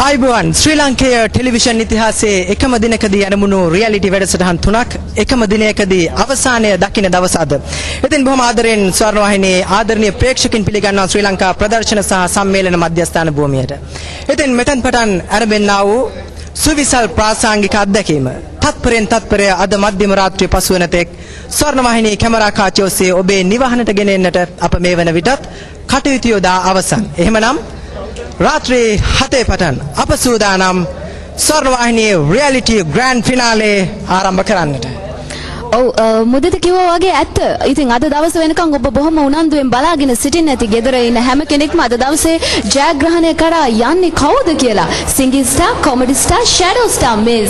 ආයුබෝවන් ශ්‍රී ලාංකේය ටෙලිවිෂන් ඉතිහාසයේ එකම දිනකදී අරමුණු රියැලිටි වැඩසටහන් තුනක් එකම දිනයකදී අවසානය දකින දවස අද. ඉතින් බොහොම ආදරෙන් ස්වර්ණවාහිනී ආදරණීය ප්‍රේක්ෂකින් පිළිගන්නවා ශ්‍රී ලංකා ප්‍රදර්ශන සහ සම්මේලන මධ්‍යස්ථාන භූමියට. ඉතින් මෙතෙන් පටන් ආරම්භ වූ සුවිසල් ප්‍රාසංගික අත්දැකීම තත්පරෙන් තත්පරය අද මධ්‍යම රාත්‍රිය පසු වන තෙක් ස්වර්ණවාහිනී කැමරා කාචය ඔස්සේ ඔබේ නිවහනට ගෙන එන්නට අප මේ වන විටත් කටයුතු යොදා අවසන්. එහෙමනම් රාත්‍රී 7 පටන් අප සූදානම් ස්වර්ණවාහිනියේ රියැලිටි ග්‍රෑන්ඩ් ෆිනාලේ ආරම්භ කරන්නට. ඔව් මුදිත කිව්වා වගේ ඇත්ත. ඉතින් අද දවස වෙනකන් ඔබ බොහොම උනන්දුවෙන් බලාගෙන සිටින්න ඇති ගෙදර ඉන්න හැම කෙනෙක්ම අද දවසේ ජයග්‍රහණය කරා යන්නේ කවුද කියලා. Singing star, comedy star, shadow star මේ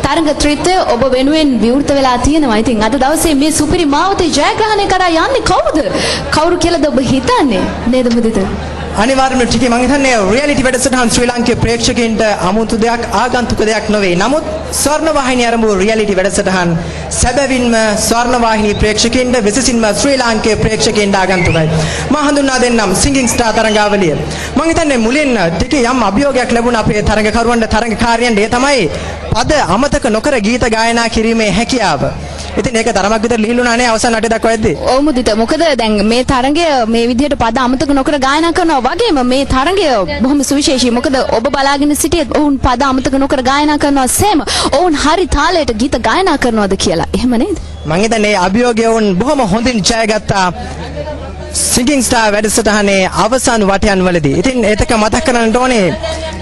තරඟ ත්‍රිත්වය ඔබ වෙනුවෙන් විවෘත වෙලා තියෙනවා. ඉතින් අද දවසේ මේ සුපිරි මාවතේ ජයග්‍රහණය කරා යන්නේ කවුද? කවුරු කියලාද ඔබ හිතන්නේ? නේද මුදිත? අනිවාර්යයෙන්ම ටිකේ මං හිතන්නේ රියැලිටි වැඩසටහන් ශ්‍රී ලාංකේය ප්‍රේක්ෂකයින්ට අමුතු දෙයක් ආගන්තුක දෙයක් නොවේ. නමුත් ස්වර්ණවාහිනී ආරම්භ වූ රියැලිටි වැඩසටහන් සැබවින්ම ස්වර්ණවාහිනී ප්‍රේක්ෂකයින්ට විශේෂයෙන්ම ශ්‍රී ලාංකේය ප්‍රේක්ෂකයින්ට ආගන්තුකයි. මම හඳුන්වා දෙන්නම් සිංගින් ස්ටාර් තරඟාවලිය. මං හිතන්නේ මුලින් ටිකේ යම් අභියෝගයක් ලැබුණා අපේ තරඟකරුවන්ට තරඟකාරියන්ට. ඒ තමයි පද අමතක නොකර ගීත ගායනා කිරීමේ හැකියාව. ඉතින් ඒක තරමක් විතර ලිහිලුණා නේ අවසන් අටේ දක්වා ඇද්දී. ඔව් මුදිත. මොකද දැන් මේ තරඟය මේ විදිහට පද අමතක නොකර ගායනා කරනවා වගේම මේ තරඟය බොහොම සුවිශේෂී. මොකද ඔබ බලාගෙන සිටියේ ඔවුන් පද අමතක නොකර ගායනා කරනවා සේම ඔවුන් හරි තාලයට ගීත ගායනා කරනවද කියලා. එහෙම නේද? මං හිතන්නේ මේ අභියෝගය ඔවුන් බොහොම හොඳින් ජයගත්තා. සිංගින් ස්ටාර් වැඩසටහනේ අවසන් වටයන් වලදී. ඉතින් ඒතක මතක් කරගන්න ඕනේ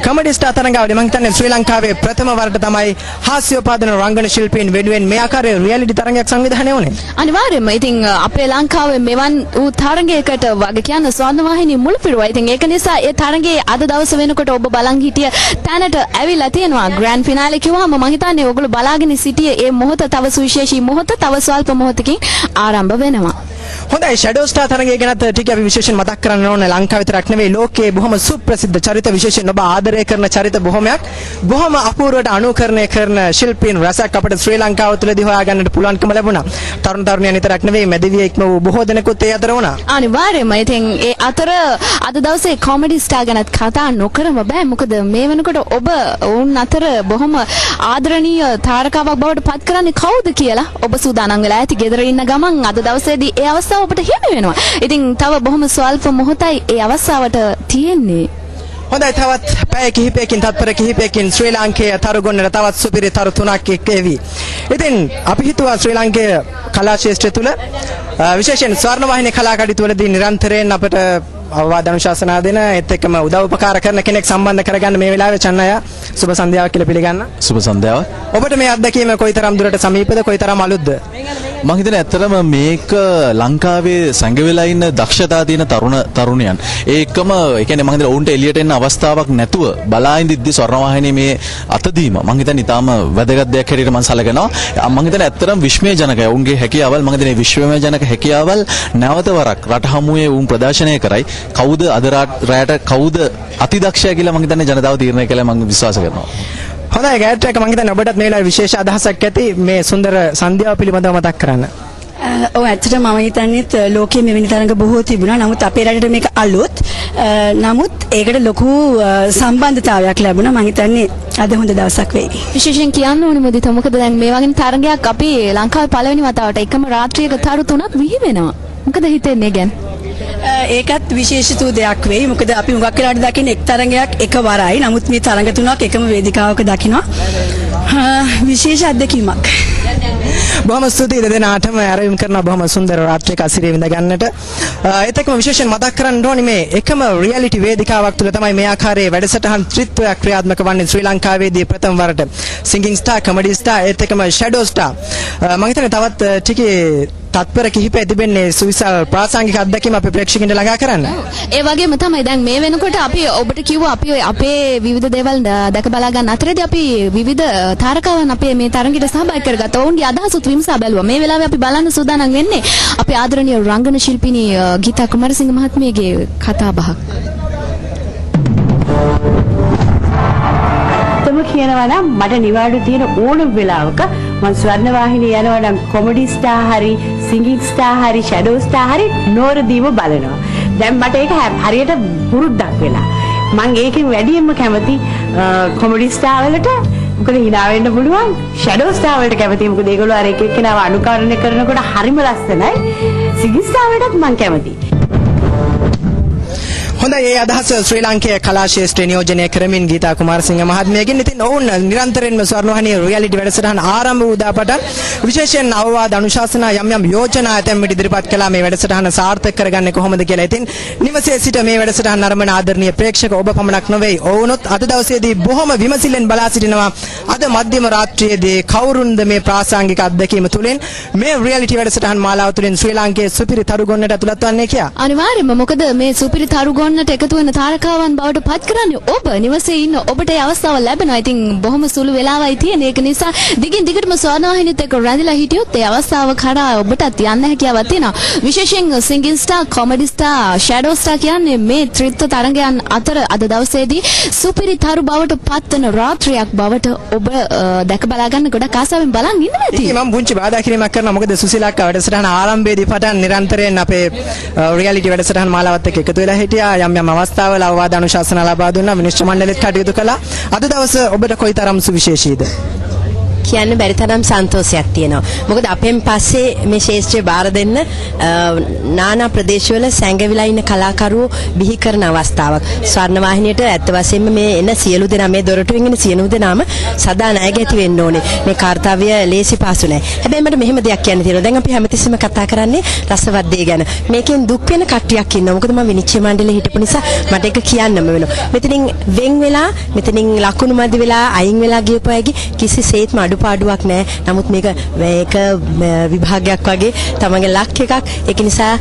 කොමඩි ස්ටාර් තරඟාවලිය මං හිතන්නේ ශ්‍රී ලංකාවේ ප්‍රථම වරට තමයි හාස්‍යෝපාදන රංගන ශිල්පීන් වෙනුවෙන් මේ ආකාරයේ රියැලිටි තරඟයක් සංවිධානය වුණේ. අනිවාර්යයෙන්ම. ඉතින් අපේ ලංකාවේ මෙවන් වූ තරඟයකට වග කියන්න ස්වර්ණවාහිනී මුල පිරුවා. ඉතින් ඒක නිසා ඒ තරඟයේ අද දවස වෙනකොට ඔබ බලන් හිටිය තැනට ඇවිල්ලා තියෙනවා. ග්‍රෑන්ඩ් ෆිනාලේ කිව්වහම මං හිතන්නේ ඔයගොල්ලෝ බලාගෙන සිටියේ ඒ මොහොත තව සුවිශේෂී මොහොත තව ස්වල්ප මොහොතකින් ආරම්භ වෙනවා. හොඳයි, ෂැඩෝ ස්ටාර් තරඟය ගැනත් ටික අපි විශේෂයෙන් මතක් කරන්න ඕනේ. ලංකාව විතරක් නෙවෙයි ලෝකයේ බොහොම සුප්‍රසිද්ධ චරිත විශේෂයෙන් ඔබ ආදරය කරන චරිත බොහොමයක් බොහොම අපූර්වට අනුකරණය කරන ශිල්පීන් රැසක් අපට ශ්‍රී ලංකාව තුළදී හොයාගන්නට පුළුවන්කම ලැබුණා. තරුණ තරුණියන් විතරක් නෙවෙයි මැදවිය ඉක්ම වූ බොහෝ දෙනෙකුත් ඒ අතර වුණා. අනිවාර්යයෙන්ම. ඉතින් ඒ අතර අද දවසේ කොමඩි ස්ටාර් ගැනත් කතා නොකරම බෑ. මොකද මේ වෙනකොට ඔබ ඔවුන් අතර බොහොම ආදරණීය තාරකාවක් බවට පත් කරන්නේ කවුද කියලා ඔබ සූදානම් වෙලා ඇති. ගෙදර ඉන්න ගමන් අද දවසේදී ඒ අවස්ථාව ඔබට හිමි වෙනවා. ඉතින් තව බොහොම ස්වල්ප මොහොතයි ඒ අවස්ථාවට තියෙන්නේ. හොඳයි, තවත් පැය කිහිපයකින් තත්පර කිහිපයකින් ශ්‍රී ලාංකේය තරු ගොන්නට තවත් සුපිරි තරු තුනක් එක් එවි. ඉතින් අපි හිතුවා ශ්‍රී ලාංකේය කලා ක්ෂේත්‍රය තුළ විශේෂයෙන් ස්වර්ණවාහිනී කලා කටයුතු වලදී නිරන්තරයෙන් අපට අවවාද අනුශාසනා දෙන ඒත් එක්කම උදව් උපකාර කරන කෙනෙක් සම්බන්ධ කරගන්න මේ වෙලාවේ චන්නය සුබ සන්ධ්‍යාවක් කියලා පිළිගන්න. සුබ සන්ධ්‍යාවක්. ඔබට මේ අත්දැකීම කොයිතරම් දුරට සමීපද, කොයිතරම් අලුත්ද? මං හිතන්නේ ඇත්තටම මේක ලංකාවේ සැඟවෙලා ඉන්න දක්ෂතා තියෙන තරුණ තරුණියන් ඒ එක්කම ඒ කියන්නේ මං හිතන්නේ ඔවුන්ට එළියට එන්න අවස්ථාවක් නැතුව බලා ඉඳිද්දි ස්වර්ණවාහිනී මේ අතදීම මං හිතන්නේ ඉතාම වැදගත් දෙයක් හැටියට මං සැලකනවා. මං හිතන්නේ ඇත්තටම විස්මයජනකයි ඔවුන්ගේ හැකියාවල්. මං හිතන්නේ විශ්වමයජනක හැකියාවල් නැවත වරක් රට හමුවේ ඔවුන් ප්‍රදර්ශනය කරයි. කවුද අද රැයට කවුද අතිදක්ෂයා කියලා මං හිතන්නේ ජනතාව තීරණය කළා මං විශ්වාස කරනවා. හොඳයි ගායත්‍රි අක්කා, මං හිතන්නේ ඔබටත් මේ වෙලාවේ විශේෂ අදහසක් ඇති මේ සුන්දර සන්ධ්‍යාව පිළිබඳව මතක් කරන්න. ඔව්, ඇත්තටම මම හිතන්නේත් ලෝකයේ මෙවැනි තරඟ බොහෝ තිබුණා. නමුත් අපේ රටට මේක අලුත්. නමුත් ඒකට ලොකු සම්බන්ධතාවයක් ලැබුණා. මං හිතන්නේ අද හොඳ දවසක් වෙයි. විශේෂයෙන් කියන්න ඕනේ මුදිත, මොකද දැන් මේ වගේ තරඟයක් අපි ලංකාවේ පළවෙනි වතාවට එකම රාත්‍රියක තරු තුනක් විහි වෙනවා. මොකද හිතෙන්නේ ගැන? ඒකත් විශේෂිත වූ දෙයක් වෙයි. මොකද අපි හුඟක් වෙලාවට දකින්නේ එක් තරඟයක් එකවරයි. නමුත් මේ තරඟ තුනක් එකම වේදිකාවක දකිනවා. විශේෂ අත්දැකීමක්. බොහොම ස්තුතියි දෙදෙනාටම ආරම්භ කරන බොහොම සුන්දර රාත්‍රියක අසිරිය විඳ ගන්නට. ඒත් එක්කම විශේෂයෙන් මතක් කරන්න ඕනේ මේ එකම රියැලිටි වේදිකාවක් තුළ තමයි මේ ආකාරයේ වැඩසටහන් ත්‍රිත්වයක් ක්‍රියාත්මක වන්නේ ශ්‍රී ලංකාවේදී ප්‍රථම වරට. සිංගින් ස්ටාර්, කොමඩි ස්ටාර්, ඒත් එක්කම ෂැඩෝ ස්ටාර්. මම හිතන්නේ තවත් ටිකේ තත්පර කිහිපය තිබෙන්නේ සුවිශාල ප්‍රාසංගික අත්දැකීම් අපේ ප්‍රේක්ෂකින්ට ළඟා කරන්න. ඒ වගේම තමයි දැන් මේ වෙනකොට අපි ඔබට කිව්වා අපි අපේ විවිධ දේවල් දැක බලා ගන්න අතරේදී අපි විවිධ තාරකාවන් අපේ මේ තරඟයට සහභාගී කරගත්තා. ඔවුන්ගේ අදහසුත් විමසා බැලුවා. මේ වෙලාවේ අපි බලන්න සූදානම් වෙන්නේ අපේ ආදරණීය රංගන ශිල්පිනී ගීතා කුමාරසිංහ මහත්මියගේ කතා බහක්. කියනවා නම් මට නිවාඩු තියෙන ඕනම වෙලාවක මං ස්වර්ණවාහිනිය යනවා නම් කොමඩි ස්ටාර් හරි සිංගින් ස්ටාර් හරි ෂැඩෝ ස්ටාර් හරි නෝරදීම බලනවා. දැන් මට ඒක හරියට පුරුද්දක් වෙලා. මං ඒකෙන් වැඩියෙන්ම කැමති කොමඩි ස්ටාර් වලට. මොකද හිනා වෙන්න පුළුවන්. ෂැඩෝ ස්ටාර් වලට කැමති. මොකද ඒගොල්ලෝ අර එක එක්කෙනාව අනුකරණය කරනකොට හරිම ලස්සනයි. සිංගින් ස්ටාර් වලටත් මං කැමති. හොඳයි, ඒ අදහස ශ්‍රී ලාංකේය කලා ක්ෂේත්‍රය නියෝජනය කරමින් ගීතා කුමාරසිංහ මහත්මියගෙන්. ඉතින් ඔවුන් නිරන්තරයෙන්ම ස්වර්ණවාහිනී රියැලිටි වැඩසටහන ආරම්භ වූ දා පටන් විශේෂයෙන් අවවාද අනුශාසනා යම් යම් යෝජනා ඇතැම් විට ඉදිරිපත් කළා මේ වැඩසටහන සාර්ථක කරගන්නේ කොහොමද කියලා. ඉතින් නිවසේ සිට මේ වැඩසටහන නරඹන ආදරණීය ප්‍රේක්ෂක ඔබ පමණක් නොවේ, ඔවුනුත් අද දවසේදී බොහොම විමසිල්ලෙන් බලා සිටිනවා අද මධ්‍යම රාත්‍රියේදී කවුරුන්ද මේ ප්‍රාසංගික අත්දැකීම තුළින් මේ රියැලිටි වැඩසටහන් මාලාව තුළින් ශ්‍රී ලාංකේය සුපිරි තරුගොන්නට ඇතුළත් වන්නේ කියා. අනිවාර්යයෙන්ම, මොකද මේ සුපිරි තරුගොන්න එකතු වෙන තාරකාවන් බවට පත් කරන්නේ ඔබ. නිවසේ ඉන්න ඔබට ඒ අවස්ථාව ලැබෙනවා. ඉතින් බොහොම සුළු වෙලාවයි තියෙන්නේ. ඒක නිසා දිගින් දිගටම ස්වර්ණවාහිනියත් එක්ක රැඳිලා හිටියොත් ඒ අවස්ථාව කරා ඔබටත් යන්න හැකියාවක් තියෙනවා. විශේෂයෙන් singing star, comedy star, shadow star කියන්නේ මේ ත්‍රිත්ව තරගයන් අතර අද දවසේදී සුපිරි තරු බවට පත් වෙන රාත්‍රියක් බවට ඔබ දැක බලා ගන්න ගොඩක් ආසාවෙන් බලන් ඉන්නවා ඇති. ඉතින් මම පුංචි බාධා කිරීමක් කරනවා. මොකද සුසීලා අක්කා වැඩසටහන ආරම්භයේදී පටන් නිරන්තරයෙන් අපේ රියැලිටි වැඩසටහන් මාලාවත් එක්ක එකතු වෙලා හිටියා. යම් යම් අවස්ථාවල අවවාද අනුශාසනා ලබා දුන්නා, විනිශ්චය මණ්ඩලෙත් කටයුතු කළා. අද දවස ඔබට කොයිතරම් සුවිශේෂීද? කියන්න බැරි තරම් සන්තෝෂයක් තියෙනවා. මොකද අපෙන් පස්සේ මේ ශේෂ්ත්‍රය බාර දෙන්න නානා ප්‍රදේශවල සැඟවිලා ඉන්න කලාකරුවෝ බිහි කරන අවස්ථාවක්. ස්වර්ණවාහිනියට ඇත්ත වශයෙන්ම මේ එන සියලු දෙනා, මේ දොරටුවෙන් එන සියලු දෙනාම සදා ණයගැති වෙන්න ඕනේ. මේ කාර්යය ලේසි පහසු නෑ. හැබැයි මට මෙහෙම දෙයක් කියන්න තියෙනවා. දැන් අපි හැමතිස්සෙම කතා කරන්නේ රසවත් දේ ගැන. මේකෙන් දුක් වෙන කට්ටියක් ඉන්නවා. මොකද මම විනිශ්චය මණ්ඩලයේ හිටපු නිසා මට ඒක කියන්නම වෙනවා. මෙතනින් වෙන් වෙලා, මෙතනින් ලකුණු මදි වෙලා, අයින් වෙලා ගියපු අයගේ කිසිසේත්ම අඩුපාඩුවක් නෑ. නමුත් මේක විභාගයක් වගේ තමන්ගේ ලක් එකක්. ඒක නිසා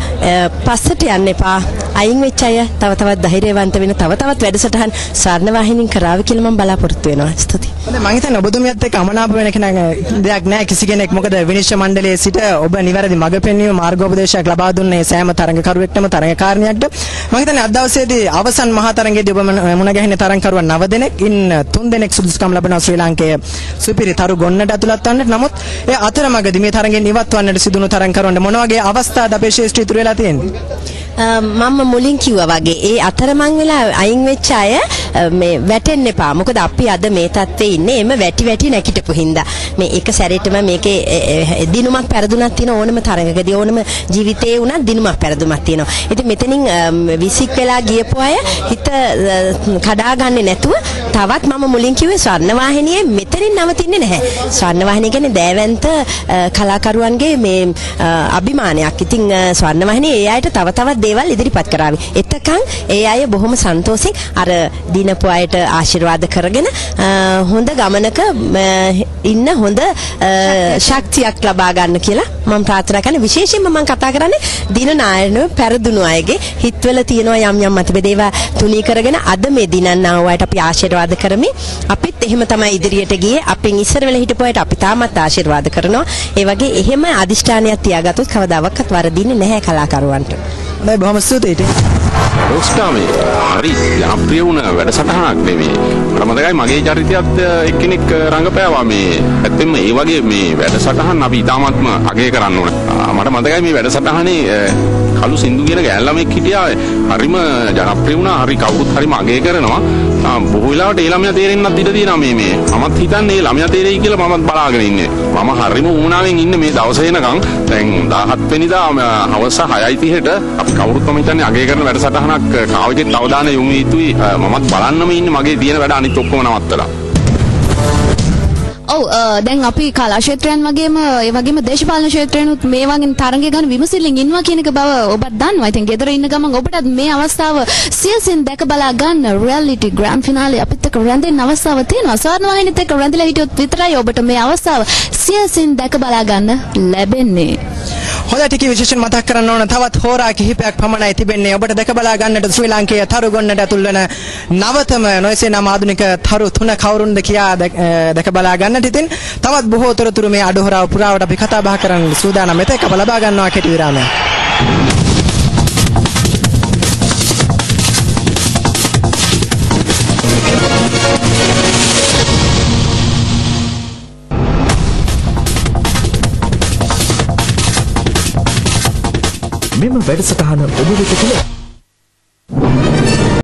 පස්සට යන්න එපා. අයින් වෙච්ච අය තව තවත් ධෛර්යවන්ත වෙන තව තවත් වැඩසටහන් ස්වර්ණවාහිනියෙන් කරાવી කියලා මම බලාපොරොත්තු වෙනවා. ස්තුතියි. හොඳයි, මං හිතන්නේ ඔබතුමියත් එක්ක අමනාප වෙන කෙනා දෙයක් නෑ කිසි කෙනෙක්. මොකද විනිශ්චය මණ්ඩලයේ සිට ඔබ නිවැරදි මඟ පෙන්වීම මාර්ගෝපදේශයක් ලබා දුන්නේ සෑම තරඟකරුවෙක්ටම තරඟකාරණියක්ට. මං හිතන්නේ අද දවසේදී අවසන් මහා තරඟයේදී ඔබ මුණ ගැහෙන තරඟකරුවන් 9 දෙනෙක් ඉන් 3 දෙනෙක් සුදුසුකම් ලබනවා ශ්‍රී ලාංකේය සුපිරි තරු ගොන්නට ඇතුළත් වන්නට. නමුත් ඒ අතරමඟදී මේ තරඟෙන් ඉවත් වන්නට සිදුණු තරඟකරුවන්ට මොන වගේ අවස්ථාද අපේ ශේෂ්ත්‍රය ඉතුරු වෙලා තියෙන්නේ? මම මුලින් කිව්වා වගේ ඒ අතරමං වෙලා අයින් වෙච්ච අය මේ වැටෙන්න එපා. මොකද අපි අද මේ තත්ත්වයේ ඉන්නේ එම වැටි වැටි නැගිටපු හින්දා. මේ එක සැරේටම මේකේ දිනුමක් පෙරදුනක් තියෙන ඕනම තරඟකදී ඕනම ජීවිතේ වුණත් දිනුමක් පෙරදුමක් තියෙනවා. ඉතින් මෙතනින් විසික් වෙලා ගියපු අය හිත කඩාගන්නේ නැතුව තවත් මම මුලින් කිව්වේ ස්වර්ණවාහිනියේ මෙතනින් නවතින්නේ නැහැ. ස්වර්ණවාහිනිය කියන්නේ දෑවැන්ත කලාකරුවන්ගේ මේ අභිමානයක්. ඉතින් ස්වර්ණවාහිනිය ඒ අයට තව තවත් දේවල් ඉදිරිපත් කරાવી. එතකන් ඒ අය බොහොම සන්තෝෂෙන් අර දිනපු අයට ආශිර්වාද කරගෙන හොඳ ගමනක ඉන්න හොඳ ශක්තියක් ලබා ගන්න කියලා මම ප්‍රාර්ථනා කරනවා. විශේෂයෙන්ම මම කතා කරන්නේ දින නායනව පෙරදුණු අයගේ හිතවල තියෙනවා යම් යම් මතභේද ඒවා තුනී කරගෙන අද මේ දිනන්න ආව අයට අපි ආශිර්වාද කරමින් අපිත් එහෙම තමයි ඉදිරියට ගියේ. අපෙන් ඉස්සර වෙලා හිටපු අයට අපි තාමත් ආශිර්වාද කරනවා. ඒ වගේ එහෙම අදිෂ්ඨානයක් තියාගත්තොත් කවදාවත් වරදින්නේ නැහැ කලාකරුවන්ට. හොඳයි, බොහොම ස්තුතියි. රොක්ස්ටාර් මේ හරි ජනප්‍රිය වුණ වැඩසටහනක් නෙමෙයි. මට මතකයි මගේ චරිතයත් එක්කෙනෙක් රංගපෑවා මේ. ඇත්තෙන්ම ඒ වගේ මේ වැඩසටහන් අපි ඉතාමත්ම අගය කරන්න ඕන. මට මතකයි මේ වැඩසටහනේ කළු සින්දු කියන ගෑන් ළමෙක් හිටියා. හරිම ජනප්‍රිය වුණා. හරි කවුරුත් හරිම අගය කරනවා. බොහෝ වෙලාවට ඒ ළමයා තේරෙන්නත් ඉඩ තියෙනවා මේ මේ. මමත් හිතන්නේ ඒ ළමයා තේරෙයි කියලා මමත් බලාගෙන ඉන්නේ. මම හරිම උවමනාවෙන් ඉන්නේ මේ දවස එනකන්. දැන් 17 වෙනිදා හවස 6:30ට අපි කවුරුත් මම හිතන්නේ අගය කරන වැඩසටහනක් කාවෙකෙත් අවධානය යොමු යුතුයි. මමත් බලන්නම ඉන්නේ මගේ තියෙන වැඩ අනිත් ඔක්කොම නවත්තලා. ඔව්, දැන් අපි කලා ක්ෂේත්‍රයන් වගේම ඒ වගේම දේශපාලන ක්ෂේත්‍රයන්ුත් මේ වගේ තරඟ ගන්න විමසිල්ලෙන් ඉන්නවා කියන එක බව ඔබත් දන්නවා. ඉතින් ගෙදර ඉන්න ගමන් ඔබටත් මේ අවස්ථාව සියසින් දැක බලා ගන්න රියැලිටි ග්‍රෑන්ඩ් ෆිනාලේ අපිත් එක්ක රැඳෙන්න අවස්ථාව තියෙනවා. ස්වර්ණවාහිනියත් එක්ක රැඳිලා හිටියොත් විතරයි ඔබට මේ අවස්ථාව සියසින් දැක බලා ගන්න ලැබෙන්නේ. හොඳයි, ටික විශේෂයෙන් මතක් කරන්න ඕන තවත් හෝරා කිහිපයක් පමණයි තිබෙන්නේ ඔබට දැක බලා ගන්නට ශ්‍රී ලාංකේය තරු ගොන්නට ඇතුල් වන නවතම නොයසේ නම් ආධුනික තරු තුන කවුරුන්ද කියා දැක බලා ගන්නට. ඉතින් තවත් බොහෝ තොරතුරු මේ අඩහොරාව පුරාවට අපි කතා බහ කරන්න සූදානම්. මෙතෙක් අප ලබා ගන්නවා කෙටි විරාමයක්. මෙම වැඩසටහන ඔබ වෙත කළ